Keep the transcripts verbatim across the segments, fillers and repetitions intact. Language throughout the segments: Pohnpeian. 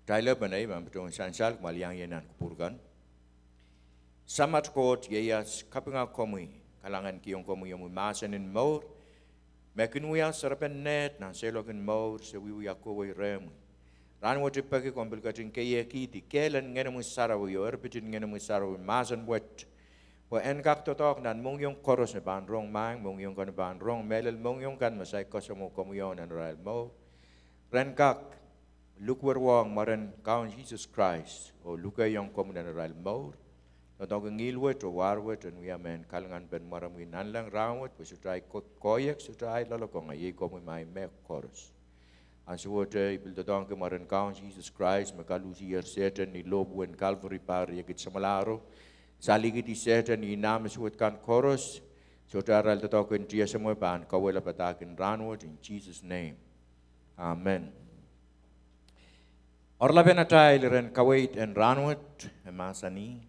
Kitail epwene, ma patohwan sansal, kumwail iang ie nan kupwur kan. Samat Koht, ieias kapinga komwi, kalahnganki ong komwi omwi mahsen en mour, me kin wia serepen neht nan seiloak en mour se wiewia kohwei rehmwi. Rahnwet I peki komw pil ketin keiehkihdi kehl en Ngenomwi Sarawi oh erpit en Ngenomwi Sarawi mahsen wet, pwe en kak doadoahk nan mohngiong koaros me pahn rong maing, mohngiong kan me pahn rong mehlel, mohngiong kan me saik kasamwo komwi ong nan arail mour. Ren kak lukweriong mwaren Kaun Sises Krais oh lukehiong komwi nan arail mour. Doadoahk ngihl wet oh war wet en wia mehn kalinganpen mwaremwi nanleng rahnwet, pwe sohte ahi ko-, koahiek, sohte ahi loalokong, a iei komwi me ahi mehkoaros. Ansowohte I pil doadoahngki mwaren Kaun Sises Krais me kaluhsiher Sehdan ni lohpwu en Kalvari, pahriekid samwalahro, salihkidi Sehdan ni nah me suwed kan koaros. Sohte arail doadoahk en tiahk samwa pahn kauwehla padahk en rahnwet, in Jesus' name. Amen. Oaralapen atail iren kaweid en rahnwet e mahsanih,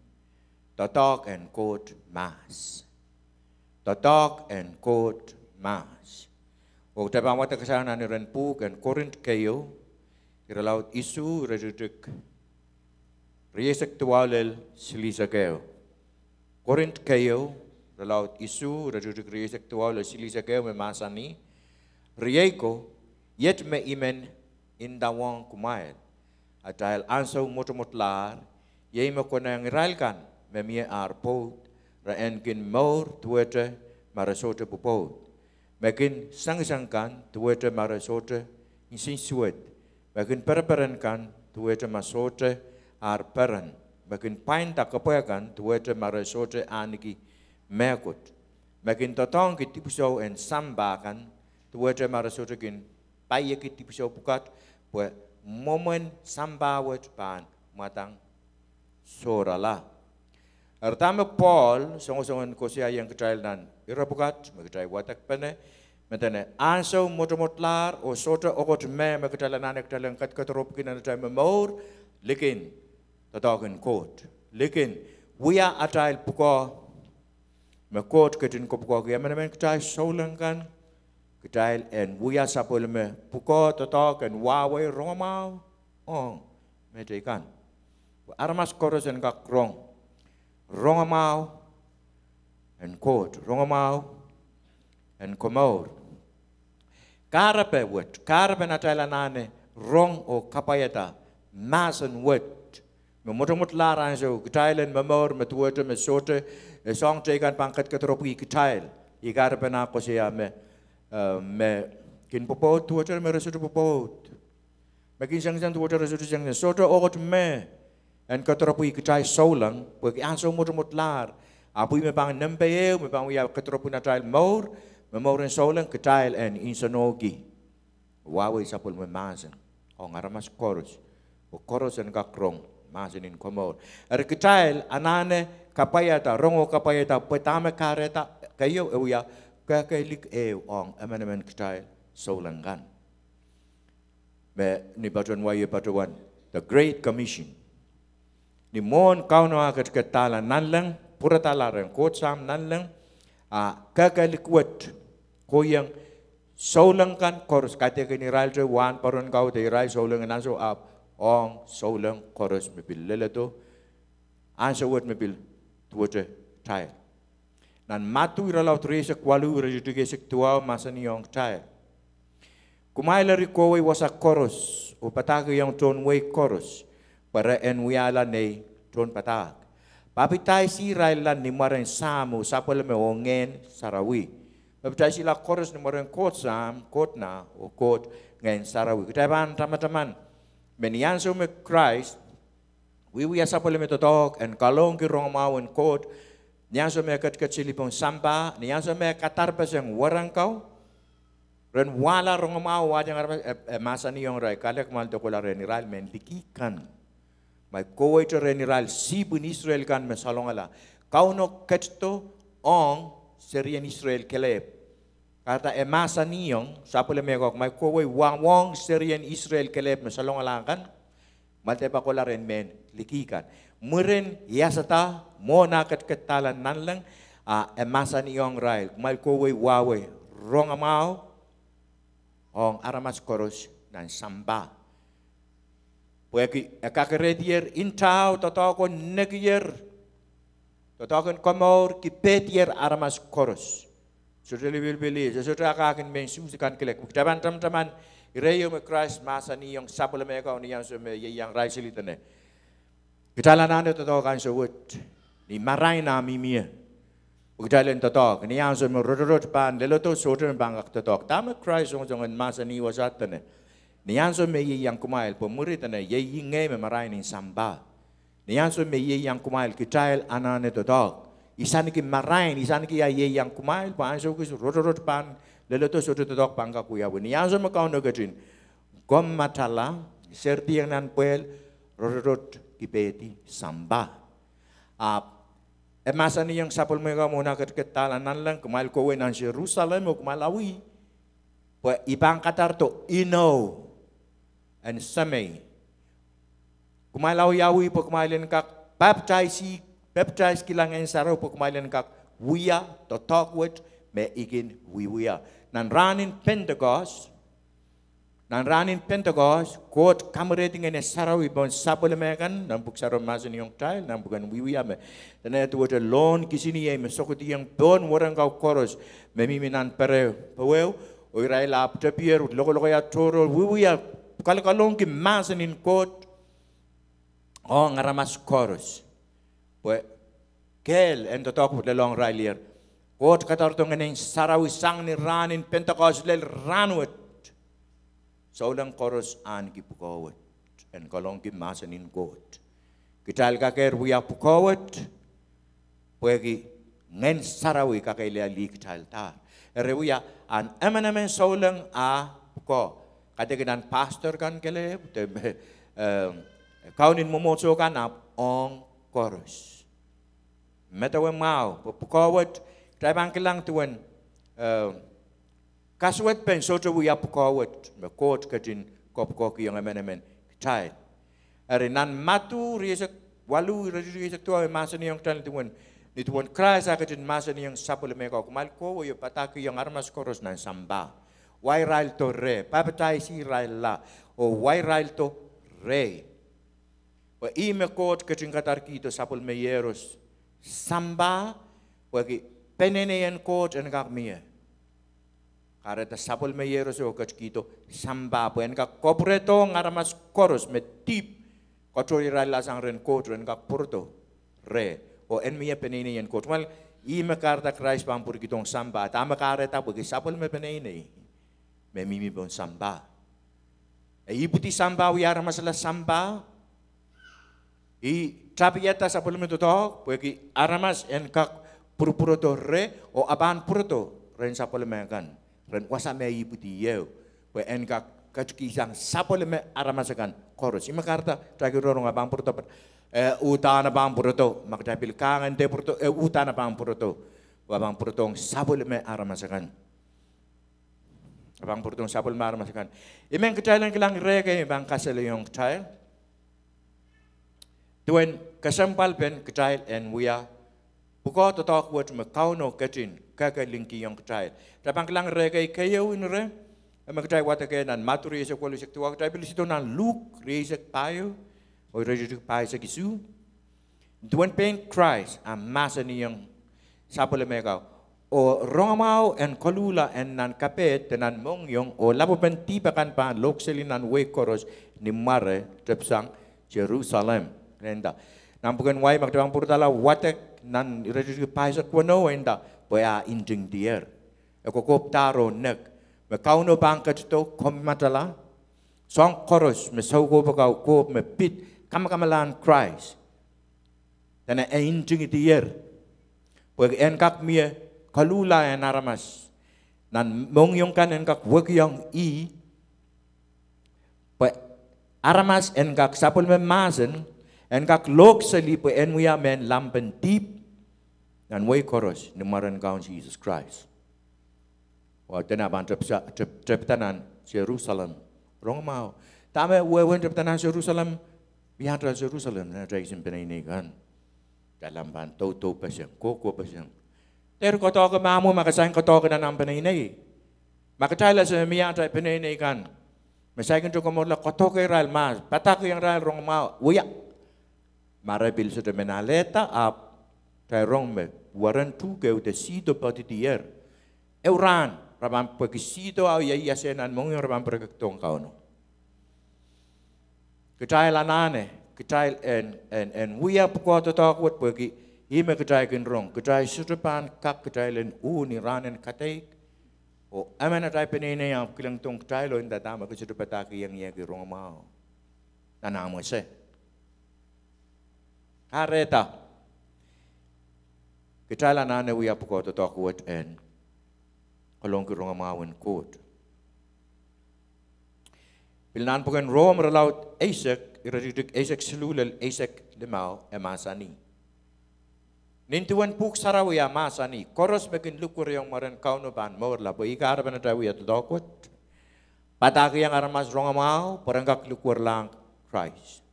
Doadoahk en Koht Mahs. Doadoahk en Koht Mahs. Oh kitail pahn wadek sang nan iren pwuhk en Korint keieu, irelaud isuh, iretikitik rieisek duwau lel silihsek ehu. Korint keieu, irelaud isuh, iretikitik rieisek duwau lel silihsek ehu me mahsanih, Riei ko, iet me I men ndawohng kumwail, atail ansou mwotomwotlahr, iei me konehng irail kan me mie ar pwoud, re en kin mour duwehte ma re sohte pwopwoud, me kin sengiseng kan duwehte ma re sohte nsensuwed, me kin pereperen kan duwehte ma sohte ar peren, me kin pwainda kepwe kan duwehte ma re sohte ahneki mehkot, me kin doadoahngki dipwisou en sampah kan duwehte ma re sohte kin paieki dipwisou pwukat, pwe mwomwen sampah wet pahn mwadang sohrala. Eri dahme Pohl songosongen koasoiaiong kitail nan ire pwukat me kitail wadekpene, me dene ansou mwotomwotlahr oh sohte okot meh me kitail anahne kitail en kedikedorepwki nan atail momour, likin doadoahk en Koht, likin wia atail pwukoa me Koht ketin kopwukoahki emenemen kitail souleng kan, kitail en wia sapwellime pwukoa doadoahk en wahwei rongamwahu ong mehteikan, pwe aramas koaros en kak rong rongamwahu en Koht, rongamwahu en komour. Kahrepe wet, kahrepen atail anahne rong oh kapwaiada mahsen wet me mwotomwotlahr ansou kitail en momour me duwehte me sohte, e soahng teikan pahn kedikedorepwki kitail. Ih kahrepen ah koasoia me, eh, me kin pwopwoud duwehte me re sohte pwopwoud, me kin sengiseng duwehte re sohte sengiseng, sohte okot meh en kediropwih kitail souleng, pwehki ansou mwotomwotlahr, ahpw ih me pahn nempe ehu me pahn wia kediropw en atail mour, me mouren souleng kitail en nsenohki wahwei sapwellime mahsen ong aramas koaros, oh koaros en kak rong mahsen en komour. Eri kitail anahne kapwaiada, rong oh kapwaiada pwe dahme kahrehda, keieu e wia kehkehlik ehu ong emenemen kitail souleng kan. Me ni patohwan wai, e patohwan the Great Commission. Ni mwohn Kauno ah ketiketdahla nanleng, pwuradahla rehn Koht Sahm nanleng, a kehkehlik wet kohieng souleng kan koaros, kaidehkin irailte wahn poaron kau de irail souleng en ansou, ahpw ong souleng koaros me pil leledo ansou wet me pil duwehte kitail. Nan Madiu irelaud rieisek waluh, iretikitik eisek duwau, mahsanihong kitail: Kumwail eri kohwei wasa koaros, oh padahkihong tohn wehi koaros, pwe re en wiahla nei tohnpadahk. Papidaisihirailla ni mwaren Sahm oh Sapwellime oh Ngehn Sarawi. Papidaisihla koaros ni mwaren Koht Sahm, Koht Nah, oh Koht Ngehn Sarawi. Kitail pahn tamataman me ni ansou me Krais wiewia sapwellime doadoahk en kalohngki rongamwahu en Koht, ni ansou me e ketiket seli pohn sampah, ni ansou me e kadarpeseng wereng kau, ren wahla rongamwahu, wahdiong aramas, e, e mahsanihong irail, kahrehda kumwail dokola rehn irail mehn liki kan, kumwail kohweite rehn irail sihpw en Israel kan me salongala. Kauno ketido ong serien Israel kelehpw. Kahrehda e mahsanihong sapwellime ko, kumwail kohwei wawohng serien Israel kelehpw me salongala kan, kumwail dehr poakohla rehn mehn liki kan. Mwurin iasada mwohn ah ketiketdahla nanleng, a e mahsanihong irail, kumwail kohwei wahwei rongamwahu ong aramas koaros nan sampah. Pwehki e kakerehdier ntao, doadoahk nekier, doadoahk en komour kipehdier aramas koaros. Sohte lipilipil, e sohte akahkin mehn Suhs kan kilek. Kitail pahn tamataman ire ieu me Krais mahsanihong sapwellime kau ni ansou me e ieiang irail sili dene, kitail anahne doadoahk ansou wet, ni marain ah mihmi ie, pwe kitail en doadoahk. Ni ansou me rotorot pahn leledo, sohte me pahn kak doadoahk. Dahme Krais songosong en mahsanih wasa dene, ni ansou me e ieiang kumwail, pwe mwuri dene iei ngehi me marain en sampah. Ni ansou me e ieiang kumwail, kitail anahne doadoahk. Ihsaneki marain, ihsaneki ah ieiang kumwail, pwe ansou kis rotorot pahn leledo, sohte doadoahk pahn kak wiawi. Ni ansou me Kauno ketin komatala, serdiong nan pwehl, rotorot kipehdi sampah. Ahpw e mahsanihong sapwellime kau mwohn ah ketiket dahla nanleng, kumwail kohwei nan Serusalem oh kumwail awih, pwe I pahn kadarodo inou en Semei. Kumwail awiawih pwe kumwail en kak papdaisi, papdaiskihla Ngehn Sarawi pwe kumwail en kak wia doadoahk wet me I kin wiewia. Nan rahn en Pentekost, nan rahn en Pentekost, Koht kamwerehdi Ngehn Sarawi pohn sapwellime kan, nan Pwuhk Sarawi mahsanihong kitail nan pwuken Wiewia me, dene duwehte loan kisiniei me sokodiong pohn weren kau koaros me mihmi nan pere poweo, oh irail ahpw tepier, lokolokoi ah tohrohr, wiewia, kalokalohngki mahsen en Koht ong aramas koaros. Pwe kehl en doadoahk wet lelohng irail ier. Koht kadarodo Ngehn Sarawi sang ni rahn en Pentekost lel rahnwet. Souleng koaros ahneki pwukoa wet en kalohngki mahsen en Koht. Kitail kakehr wia pwukoa wet pwehki Ngehn Sarawi kakehlailih kitaildahr. Eri wia, ahn emenemen souleng ah pwukoa. Kaidehk nan pastor kan kelehpw, de, eh, kaunen mwomwohdiso kan, ahpw ong koaros. Medewe mwahu, pwe pwukoa wet, kitail pahn kilang duwen, eh, kasuwedpen sohte wia pwukoa wet me Koht ketin kapwukoahkihong emenemen kitail. Eri nan Madiu rieisek waluh, iretikitik rieisek duwau, e mahsanihong kitail duwen, ni duwen Krais ah ketin mahsanihong sapwellime kau, kumwail kohwei oh padahkihong aramas koaros nan sampah, wa irail do reh, papdaisi irailla, oh wa irail do reh. Pwe ih me Koht ketin kadarkihdo sapwellime Iehros sampah, pwehki peneinei en Koht en kak mie. Kahrehda sapwellime Iehros o ketikihdo sampah pwe en kak kapwuredohng aramas koaros me dihp katohrohrla sang rehn Koht, ren kak pwurodo reh, oh en mie peneinei en Koht. Kumwail, ih me kahrehda Krais pahn pwurikidohng sampah. Dahme kahrehda? Pwehki sapwellime peneinei me mihmi pohn sampah. E ipwidi sampah, wia aramasla sampah. Ih tapiada sapwellime doadoahk pwehki aramas en kak pwurupwurodo reh, oh e pahn pwurodo rehn sapwellime kan, ren wasa me e ipwidi ie, pwe en kak ketikihsang sapwellime aramas akan koaros. Ih me kahrehda kitail rongorong e pahn pwurodo, e uhdahn e pahn pwurodo, ma kitail pil kahngen de pwurodo, e uhdahn e pahn pwurodo, e pahn pwurodohng sapwellime aramas akan. E pahn pwurodohng sapwellime aramas akan. I men kitail en kilang ire kei me pahn kasalehiong kitail duwen kesempwalpen kitail en wia pwukoa doadoahk wet me Kauno ketin kekehlingkihong kitail. Kitail pahn kilang ire kei, keieu en ire, e me kitail wadek nan Madiu rieisek waluh, rieisek duwau, kitail pil sidohng nan Luk rieisek pahieu, oh iretikitik pahisek isuh. Duwen pein Krais ah mahsanihong sapwellime kau, oh rongamwahu en koluhla en nan kapehd de nan mohngiong, oh lapwepen dihp akan pahn lohkseli nan wehi koaros ni mware tepsang Serusalem. Nda, nan pwuken wai, ma kitail pahn pwurodohla wadek nan iretikitik pahisek weneu, e nda, pwe ah ntingdier. E kokohpdahr oh nek me Kauno pahn ketido komatala soahng koaros me soukohp kau kohp me pid kamakamala en Krais. Dene e ntingdier pwe en kak mie koluhla en aramas nan mohngiong kan, en kak wekiong ih, pwe aramas en kak sapwellime mahsen, en kak lohkseli pwe en wia mehn lampen dihp nan wehi koaros ni mwaren Kaun Sises Krais. Wa dene e pahn tep-, tep-, tepda nan Serusalem. Rongamwahu, dahme wehwehn tepda nan Serusalem? Iang tepda Serusalem, nan atail kisin peneinei kan. Kitail ahpw pahn doudoupeseng, kohkohpeseng. Dehr koadoahk mahmw, ma ke saik koadoahk nan ahmw peneinei. Ma kitail ese me mie atail peneinei kan Me saikinte komourla koadoahke irail mahs, padahkihong irail rongamwahu wia. Ma re pil sohte men alehda, ahpw kitail rong me weren tuhke de sihdo poadidier. Ehu rahn, re pahn pwehki sihdo ah ieias nan mohngiong re pahn pirekekdohng Kauno. Kitail anahne, kitail en, en, en wia pwukoa doadoahk wet pwehki, ih me kitail kin rong, kitail sohte pahn kak kitail en uh ni rahn en kadeik, oh emen atail peneinei ahpw kilengdohng kitail oh ndahda me ke sohte padahkihong ie ki rongamwahu. Nan ahmw ese. Kahrehda, kitail anahne wia pwukoa doadoahk wet en kalohk ki rongamwahu en Koht. Pil nan pwuken Rom irelaud eisek, iretikitik eisek siluh lel eisek limau, e mahsanih: Nin duwen Pwuhk Sarawi ah mahsanih, koaros me kin likwerihong mwaren Kauno pahn mourla, pwe ih kahrepen atail wia doadoahk wet, padahkihong aramas rongamwahu pwe ren kak likwerlahng Krais,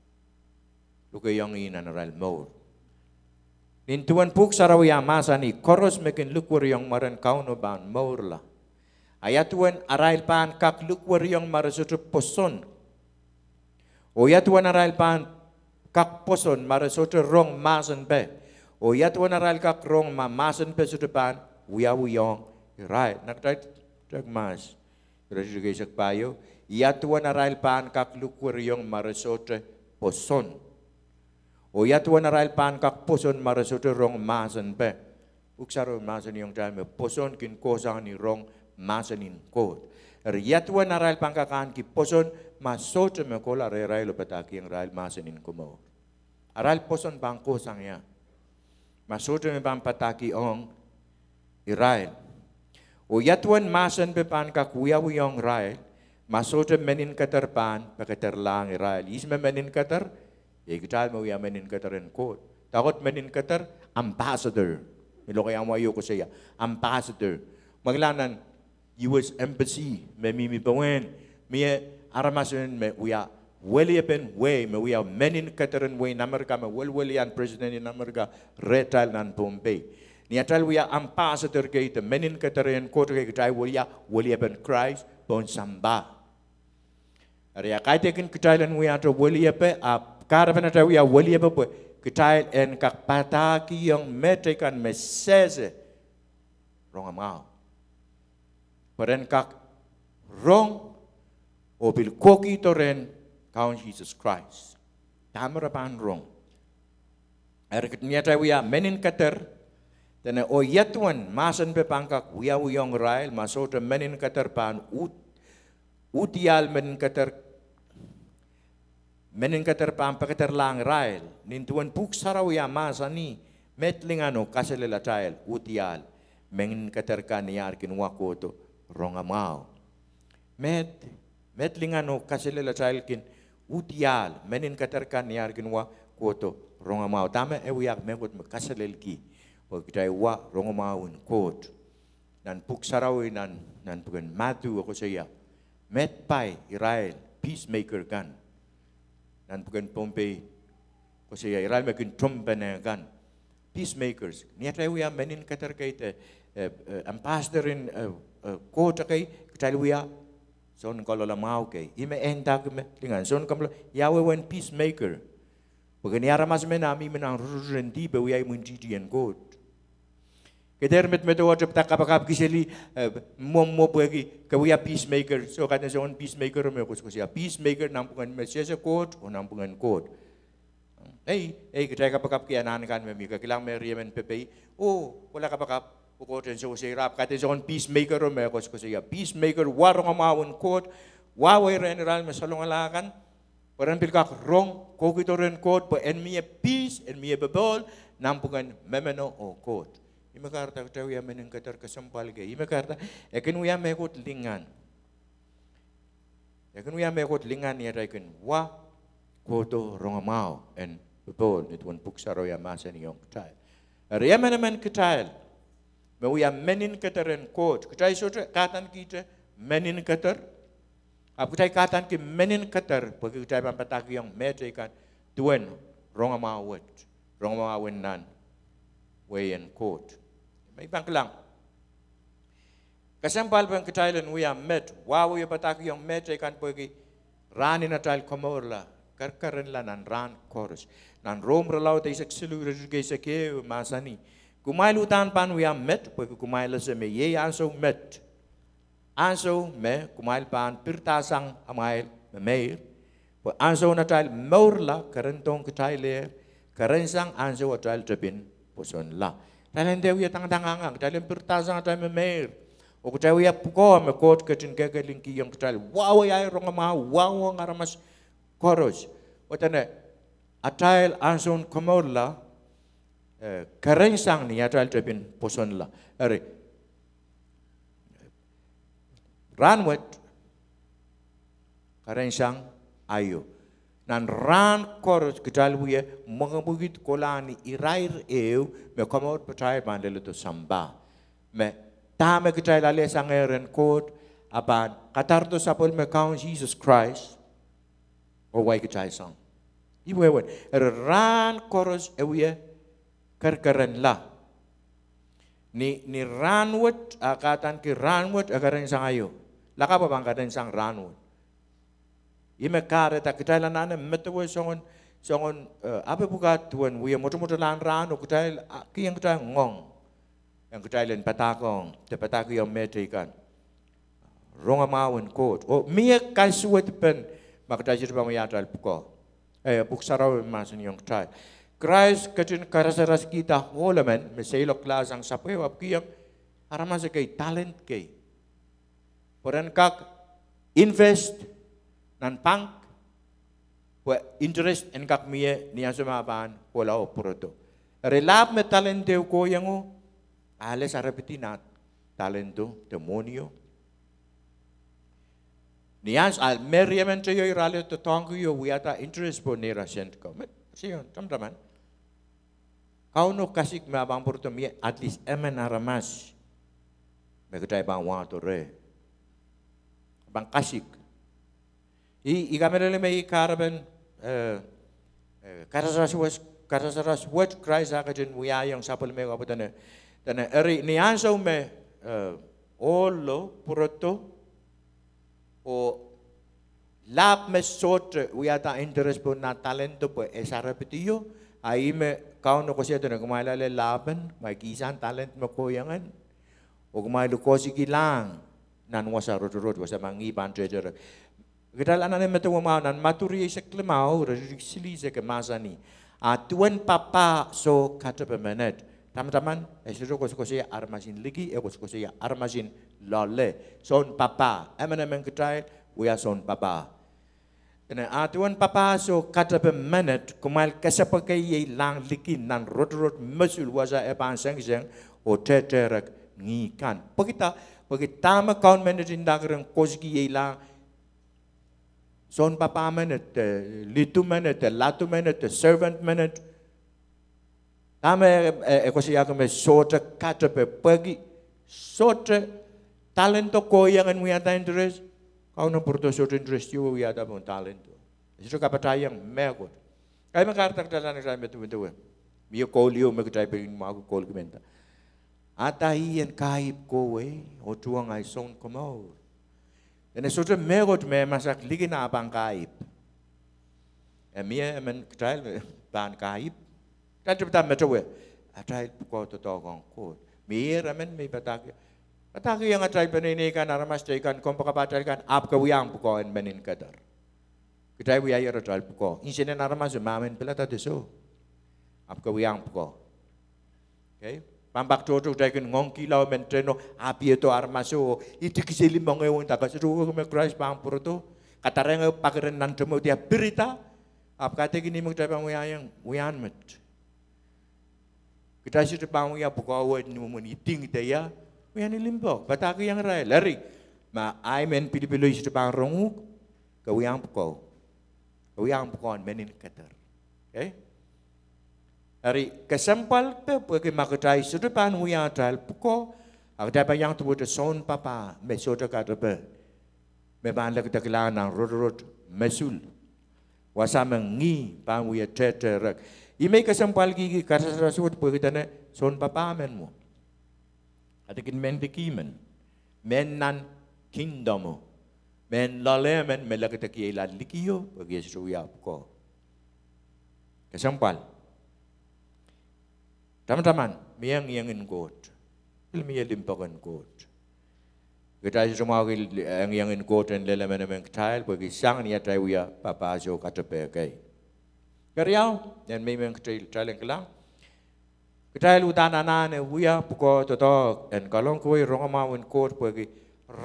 lukehiong ih nan arail mour. Nin duwen Pwuhk Sarawi ah mahsanih, koaros me kin likwerihong mwaren Kauno pahn mourla. A ia duwen arail pahn kak likwerihong ma re sohte pwoson? Oh ia duwen arail pahn kak pwoson ma re sohte rong mahsenpe? Oh ia duwen arail kak rong ma mahsenpe sohte pahn wiawihong irail? Nan kitail mahs, iretikitik eisek pahieu, ia duwen arail pahn kak likwerihong ma re sohte pwoson? Oh ia duwen arail pahn kak pwoson ma re sohte rong mahsenpe? Pwuhk Sarawi mahsanihong kitail me pwoson kin kohsang ni rong mahsen en Koht. Eri ia duwen arail pahn kak ahneki pwoson ma sohte me kohla rehrail oh padahkihong irail mahsen en komour? Arail pwoson pahn kohsang ia ma sohte me pahn padahkihong irail? Oh ia duwen mahsenpe pahn kak wiawihong irail ma sohte menin keder pahn pekederlahng irail? Ihs me menin keder? Iei kitail me wia menin keder en Koht. Dahkot menin keder? Ambassador. Ni lokaiahn wai o koasoia ambassador. Mwekid nan U S Embassy me mihmi pohn, mie aramas emen me wia weliepen wehi, me wia menin keder en wehin Amerika me welwelian president en Amerika rehtail nan Pohnpei. Ni atail wia ambassador kei de menin keder en Koht kei, kitail wia weliepen Krais pohn sampah. Eri a kaidehkin kitail en wiahte weliepe, a kahrepen atail wia weliepe pwe kitail en kak padahkihong mehteikan me sehse rongamwahu, pwe ren kak rong oh pil kohkihdo rehn Kaun Sises Krais. Dahme re pahn rong? Eri ni atail wia menin keder, dene oh ia duwen mahsenpe pahn kak wiawihong irail ma sohte menin keder pahn uhd-, uhdiahl menin keder, menin keder pahn pekederlahng irail? Nin duwen Pwuhk Sarawi ah mahsanih, met lingan oh kaselel atail uhdiahl menin keder kan ni ar kin wa kohdo rongamwahu? Met, met lingan oh kaselel atail kin uhdiahl menin keder kan ni ar kin wa kohdo rongamwahu? Dahme e wia mehkot me kaselelki pwe kitail wa rongamwahu en Koht? Nan Pwuhk Sarawi, nan, nan pwuken Madiu e koasoia, met pai irail peacemaker kan. Nan pwuken Pohnpei koasoia irail me kin tohnpene kan, peacemakers. Ni atail wia menin keder kei de, eh, eh, ambassador en, eh, eh, Koht kei, kitail wia soun kaloalamwahu kei. Ih me e ndahki me lingan soun kaloalamwahu, ia wehwehn peacemaker? Pwe ni aramas emen a mihmi nan rotorot en dihp e wia imwintihtien Koht. Ke dehr medemedewe tepda kapakap kiseli, eh, mwomwo pwehki ke wia peacemaker. Soh, kaidehn soangen peacemaker me koasokoasoia peacemaker nanpwungen me sehse Koht oh nanpwungen Koht. Ei, ei, kitail kapakapki anahn kan me mi, ke kilang me riemen pepei, oh, kohla kapakap, pwe Koht en sewese ira. Ahpw kaidehn soangen peacemaker me koasokoasoia peacemaker, wa rongamwahu en Koht, wahwei rehn irail me salongala kan, pwe ren pil kak rong kohkihdo rehn Koht, pwe en mie peace, en mie popohl nanpwungen memeno oh Koht. Ih me kahrehda kitail wia menin keder kesempwal kei. Ih me kahrehda e kin wia mehkot lingan. E kin wia mehkot lingan ni atail kin wa kohdo rongamwahu en popohl, ni duwen Pwuhk Sarawi ah mahsanihong kitail. Eri emenemen kitail me wia menin keder en Koht, kitail sohte kahdankihte menin keder. Ahpw kitail kahdaneki menin keder pwehki kitail pahn padahkihong mehteikan duwen rongamwahu wet, rongamwahu en nan wehin Koht. Me I pahn kilang, kesempwalpen kitail en wia met, wahwei oh padahkihong mehteikan pwehki Rahnen atail komourla, kerkerenla nan rahn koaros. Nan Rom irelaud eisek siluh, iretikitik eisek ehu, mahsanih: Kumwail uhdahn pahn wia met, pwehki kumwail ese me iei ansou met, ansou me kumwail pahn pirdasang amwail memeir, pwe ansoun atail mourla kerendohng kitailehr, kerensang ansou atail tepin pwosonla. Kitail en dehr wia tangtang angang, kitail en pirdasang atail memeir, oh kitail wia pwukoa me Koht ketin kehkehlingkihong kitail, wahwei ahi rongamwahu, wahu ong aramas koaros. Oh dene atail ansoun komourla, eh, kerensang ni atail tepin pwosonla. Eri, rahnwet, kerensang aio. Nan rahn koaros kitail wie mwekimwekid kohla ni irair ehu me komourpatail pahn leledo sampah. Me dahme kitail alehsangehr en Koht, a pahn kadarodo sapwellime Kaun Sises Krais oh wai kitail sang. Ih wehwehn, eri rahn koaros e wie kerkerenla. Ni, ni rahnwet, a kahdaneki rahnwet e kerensang aio. Lakapw e pahn kerensang rahnwet. Ih me kahrehda kitail anahne medewe soangen, soangen, eh, ape pwukat duwen wie mwotomwotolahn rahn oh kitail, ah, kihong kitail ngoang en kitail en padahkiong, de padahkihong mehteikan rongamwahu en Koht. Oh mie kasuwedpen ma kitail sohte pahn wia atail pwukoa. Eh, Pwuhk Sarawi mahsanihong kitail, Krais ketin karasaraskihda ohl emen me seiloaklahsang sapweo ahpw kihong aramas ekei talent kei pwe ren kak invest nan pahn, pwe interest en kak mie ni ansou me e pahn kohla oh pwurodo. Eri lahp me talent ehu kohiengo, ale sarepedi nan talento de mwohnio. Ni ansou, a Meri emen teio, ira ale doadoahngki oh wiahda interest pwe neira sent ko. Me, seion, tamataman. Kauno kasik me e pahn pwurodo mie at least emen aramas me kitail pahn wahdo reh. Pahn kasik. I, I kamehlele me ih kahrepen, eh, eh, karasaras wet, karasaras wet Krais a ketin wiahiong sapwellime ko pwe dene, dene eri ni ansou me, eh, ohlo pwurodo, oh lahp me sohte wiahda interest pohn nah talento pwe e sarepedio, a ih me Kauno koasoia dene kumwail ale lahpen, kumwail kihsang talent me kohiengen, oh kumwail lukoasoikihla nan wasa rotorot, wasa me ngih pahn tehtehrek. Kitail anahne medewe mwahu nan Madiu rieisek limau, iretikitik silihsek e mahsanih, a duwen papah soh katepe menet. Tamataman, e sohte koasokoasoia aramasin liki, e koasokoasoia aramasin loale. Soun papah, emenemen kitail wia soun papah. Dene a duwen papah soh katepe menet, kumwail kesepwekeielahng liki nan rotorot mosul wasa e pahn sengiseng oh tehtehrek ngih kan. Pwekida, pwehki dahme Kaun menet ndahki ren koasoakielahng soun papah menet, eh, lidu menet, eh, ladu menet, eh, servant menet. Dahme, eh, eh, koasoiahki me sohte katepe, pwehki sohte talento kohiengen wiahda interest, Kauno pwurodo sohte interest io wiahda pohn talento. E sohte kapataiong mehkot. Kaidehk me kahrehda kitail anahne kitail medemedewe, mie koul ieu me kitail pil mwahuki koulki menda. Ada ih en kahiep kohwei oh tuhwong ahi sounkomour. Dene sohte mehkot me e masak liki nah pahn kahiep. E mie emen kitail me pahn kahiep. Kitail tepda medewe atail pwukoa doadoahk ong Koht. Mie emen me padahkihong atail peneinei kan, aramas teikan, kompoakapahtail kan, ahpw ke wiahiong pwukoa en menin keder. Kitail wiahier atail pwukoa. Insenen aramaso me men pilada de soh, ahpw ke wiahiong pwukoa. Okay? Pahn pak tohto kitail kin ngoangkihla oh men tehno ahpw iedo aramaso oh idikiseli mengei oh nda ke sohte wehwehki me Krais pahn pwurodo. Kadarohng pak rehn Nantomedia pirida, ahpw kaidehkin ih me kitail pahn wiahiong, wiahiong met. Kitail sohte pahn wia pwukoa wet ni mwomwen iding de ia, wia ni limpoak, padahkihong irail, eri, ma ahi mehn pilipilo sohte pahn rong uhk, ke wiahiong pwukoa. Ke wiahiong pwukoa en menin keder. Okay? Eri kesempwal pe pwehki ma kitail sohte pahn wia atail pwukoa, a kitail pahn iang duwehte soun papah me sohte katepe, me pahn lekdekla nan rotorot mosul, wasa me ngih pahn wie tehtehrek. Ih me I kesempwalkihki karasaras wet pwehki dene soun papah men mwo. Kaidehkin mehn liki men, mehn nan kingdomo, Mehn loale men me lekedekiela likio pwehki e sohte wia pwukoa. Kesempwal. Tamataman, mie ngiengin Koht. Pil mie limpoak en Koht. Kitail sohte mwahuki ngiengin Koht en lel emenemen kitail pwehki sang ni atail wia papahso katepe kei. Keriau, en meimen kitail, kitail en kilang, kitail uhdahn anahne wia pwukoa doadoahk en kalohkihwei rongamwahu en Koht pwehki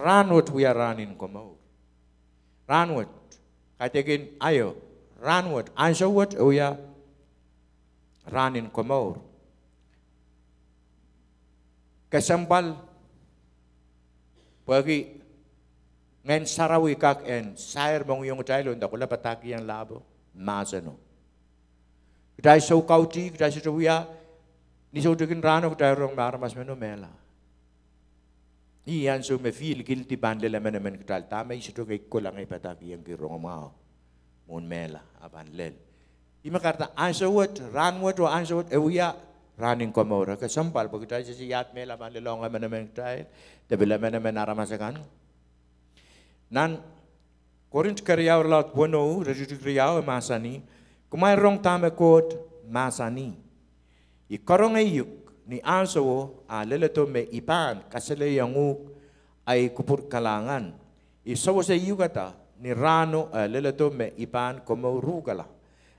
rahnwet wia rahn en komour. Rahnwet, kaidehkin aio, rahnwet, ansou wet e wia rahn en komour. Kesempwal, pwehki Ngehn Sarawi kak en sair mohngiong kitail oh nda kohla padahkihong lahpo mahseno. Kitail soukautih, kitail sohte wia, ni soutik en rahno kitail rong me aramas meno mehla. Ih ansou me feel guilty pahn lel emenemen kitail, dahme I sohte kei kohla ngehi padahkihong ki rongamwahu mwohn mehla, a pahn lel. Ih me kahrehda ansou wet, rahnwet oh ansou wet e wia rahn en komour. Kesempwal pwe kitail sehse iahd mehla pahn lelohng emenemen kitail, de pil emenemen aramas akan. Nan Korint keriau irelaud weneu, iretikitik riau e mahsanih, kumwail rong dahme Koht mahsanih: I karonge uk ni ahnsowo, a leledo me I pahn kasalehiong uhk ahi kupwur kalahngan. I sewese uhkada ni rahno, a leledo me I pahn komour uhkala.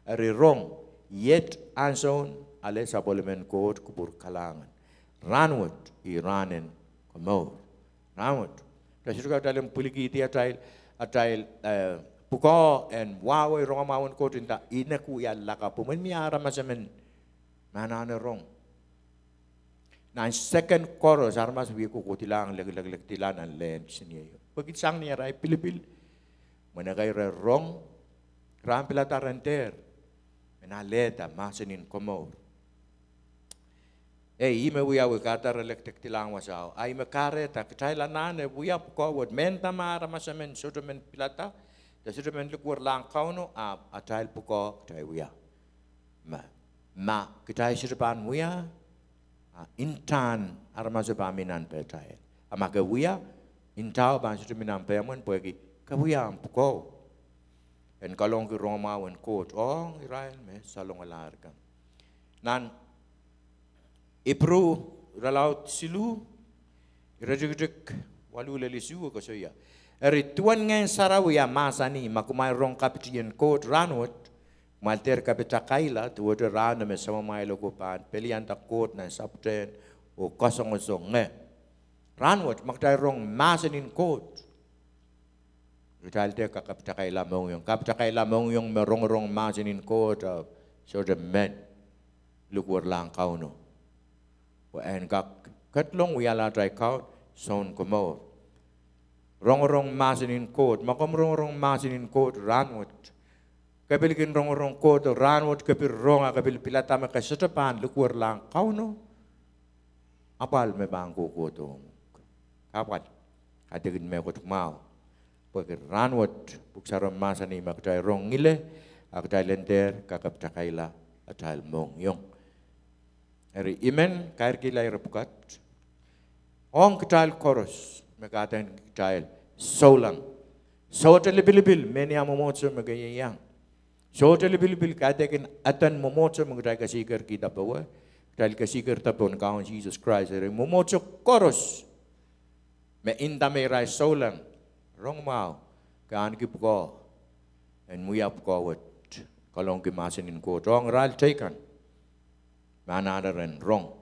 Eri rong, iet ahnsoun ale sapwellimen Koht kupwur kalahngan. Rahnwet ih rahn en komour. Rahnwet, kitail sohte kak, kitail en pwilikihdi atail, atail, eh, pwukoa en wahwei rongamwahu en Koht nda I nek wia lakapw, mwein mie aramas emen me anahne rong. Nan second koaros aramas wie kohkohdihlahng, lekilekilekidihlahng nan lehn kisiniei, pwehki sang ni arail pilipil, mwein ekei re rong, re ahpw pilada ren dehr men alehda mahsen en komour. Eh, ih me wiawi kahrehda re lekdekdihlahng wasao, a ih me kahrehda kitail anahne wia pwukoa wet, mehnda ma aramas emen sohte men pilada, de sohte men likwerlahng Kauno, ahpw atail pwukoa kitail wia. Ma, ma kitail sohte pahn wia, a ntahn aramaso pahn mi nan pehtail. A ma ke wia, ntao pahn sohte mi nan pehmwen pwehki ke wia ahmw pwukoa en kalohki rongamwahu en Koht ong irail me salongalahr kan. Nan Ipru irelaud siluh, iretikitik waluh lel isuh e koasoia: Eri duwen Ngehn Sarawi a mahsanih, ma kumwail rong kapitien Koht rahnwet, kumwail dehr kapitakaila, duwehte rahno me samamwail oko pahn pelianda Koht nan sapwtehn oh kasongosonge. Rahnwet, ma kitail rong mahsen en Koht, kitail dehr kak kapitakaila mohngiong. Kapitakaila mohngiong me rongorong mahsen en Koht, a sohte men likwerlahng Kauno, pwe en kak ketlong wiahla atail Kaun Sounkomour. Rongorong mahsen en Koht, ma komw rongorong mahsen en Koht rahnwet, ke pil kin rongorong Koht rahnwet, ke pil rong a ke pil pilada me ke sohte pahn likwerlahng Kauno, apwal me pahn kohkohdohng uhk. Kahpwal, kaidehkin mehkot mwahu, pwehki rahnwet Pwuhk Sarawio mahsanih ma kitail rong ngile, a kitail en dehr kak kapitakaila atail mohngiong. Eri I men kairkihla ire pwukat ong kitail koaros me kaidehn kitail souleng. Sohte lipilipil mehnia mwomwohdiso me ke ieiang. Sohte lipilipil kaidehkin eden mwomwohdiso me kitail kesikerkihda powe, kitail kesikerda pohn Kaun Sises Krais. Eri mwomwohdiso koaros me inda me irail souleng, rongamwahu ke ahneki pwukoa en wia pwukoa wet, kalohki mahsen en Koht ong irail teikan me anahne ren rong.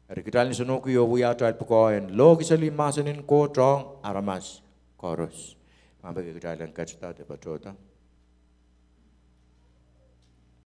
Eri kitail nsenohki oh wia atail pwukoa en lohkiseli mahsen en Koht ong aramas koaros. Ma peki kitail en ketido de patohdo.